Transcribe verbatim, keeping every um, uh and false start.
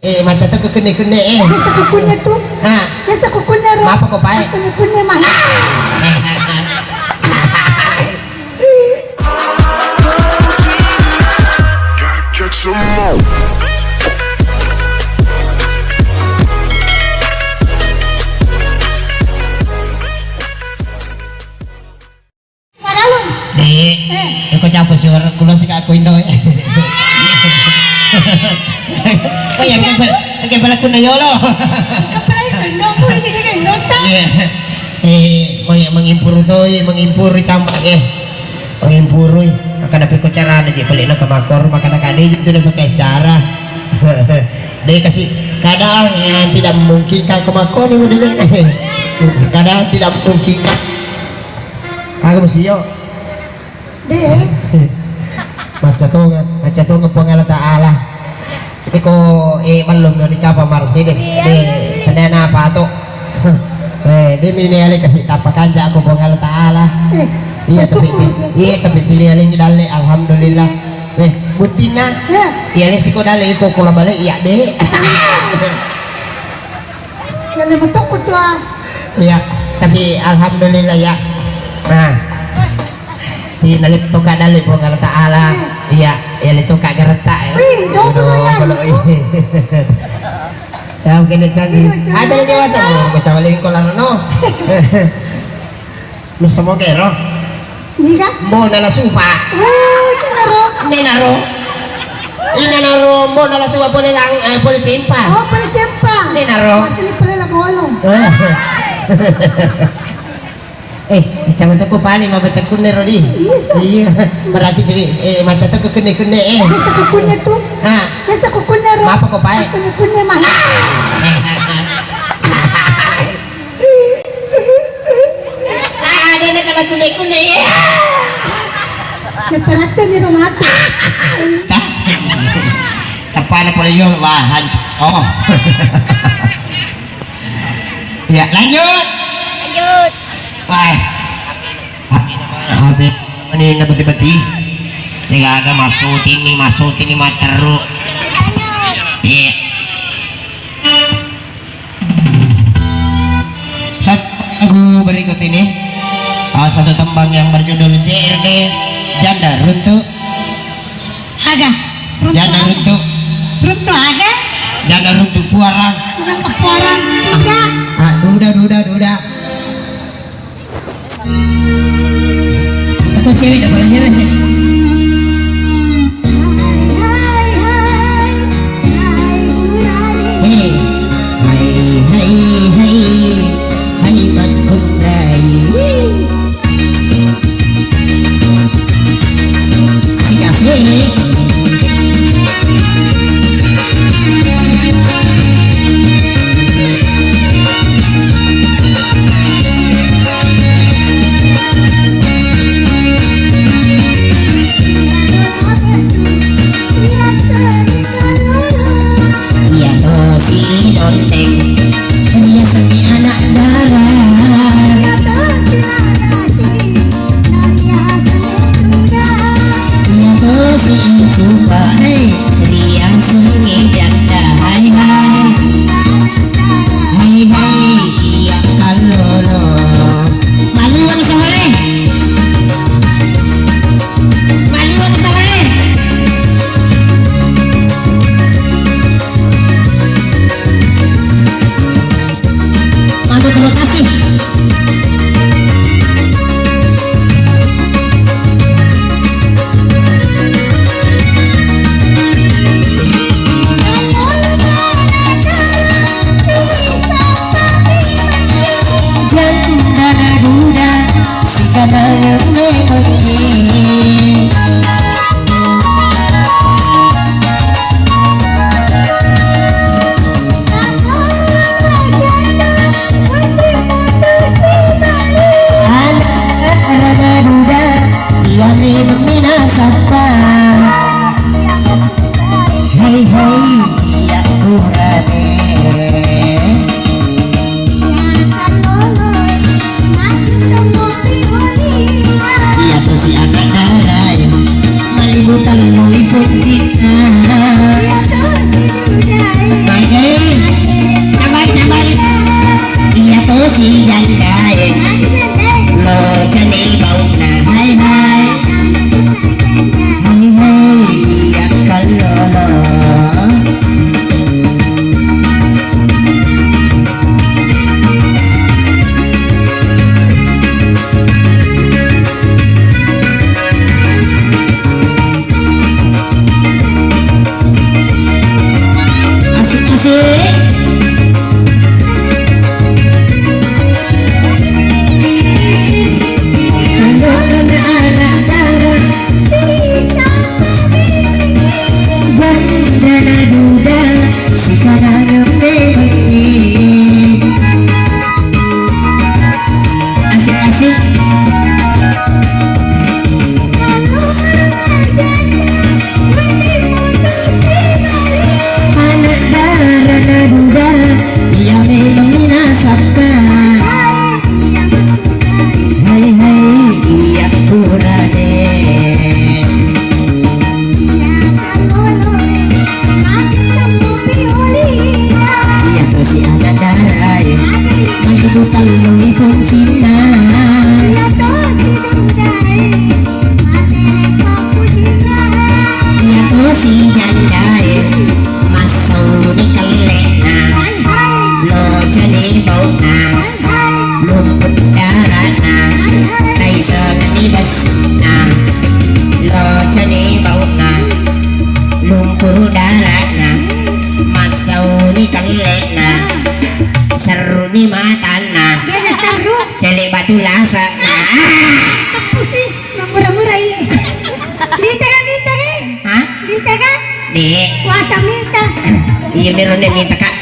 Eh, macca to kekenne-kenne, eh. Biasa kukunne tu. Ah. Biasa kukunne ro. Mapa ko pae? Kunne-kunne mah. Paralun. Dek, eh, ko capo si orang kulo si kak ko Indo, eh. Oh, yang kepala, yang kepala kuna yolo. Kepala itu Indo, bu, ini juga Indo, tak? Iya. Eh, mau yang mengimpuru toi, mengimpuru campak, eh. Mengimpuru, maka dapat ko cara aja, balik nak ke makor, maka nak ada itu udah pakai cara. Dek kasih, kadang yang tidak memungkinkan ke makor ni modelnya. Kadang tidak memungkinkan. Aku mesti yo. De. Macca tonga, macca tonga Puang Allah Ta'ala. Iko, eh, mallum no nikapa Mercedes. Iya. De, tenena apa to? Eh, de mini ale kasih tapa kanja aku Puang Allah Ta'ala. Eh, iya, tapi, iya, tapi tili ale dalle, alhamdulillah. Eh, butina. Iya. Iya, le siko dalle iko kula balik, iya, de. Iya, le betul, betul. Iya, tapi alhamdulillah ya. Nah. Si nalip toka dalle Puang Allah Ta'ala. Iya, iya le toka garetta ya. Wih, dong, aduh, dong, ya, kalau dong. Ya, mungkin dia canggih. Iya, canggih. Ada lagi wasa, oh, kecawalin kolam no. Misa mo kero. Niga? Mbo nala supa. Oh, ini naro. Ini naro. Ini naro mbo nala supa pole lang, eh, pole cempa. Oh, pole cempa. Ini naro. Masih ini pole la bolong. Eh, macam tu ko paling ma baca kunne ro di. Iya, sa. Iya. Berarti jadi, eh, macam tu ko kunne-kunne, eh. Biasa kukunne tu. Ah. Biasa kukunne ro. Mapa ko pae? Kunne-kunne mah. Ah, ada nak kena kunne-kunne, ya. Seperti ni rumah tu. Tah. Tepana pole yo, wah, hancur. Oh. Ya, lanjut. Lanjut. Wah. Habis. Ini na beti-beti. Ini gak ada masuk ini, masuk ini, materu. Iya. Satu lagu berikut ini, ah, satu tembang yang berjudul J R D, Janda Runtuh. Aga. Runtuh. Janda Runtuh. Runtuh aga. Janda Runtuh Puarang. Runtuh Puarang. Tiga. Ah, duda, duda, duda. Atau cewek dah paling heran deh. Hei, hai, hai, hai, hai, Mat Kundai. Asik, asik. Iya tosi dondeng, iya Ru darana, massauni kellena, serruni matana, Beda seru. Cele batu lasana. Pusing, mura-mura iya. Mita kan, mita kan? Hah? Mita kan? Dek. Puasa mita. Iya, mero ne mita, Kak.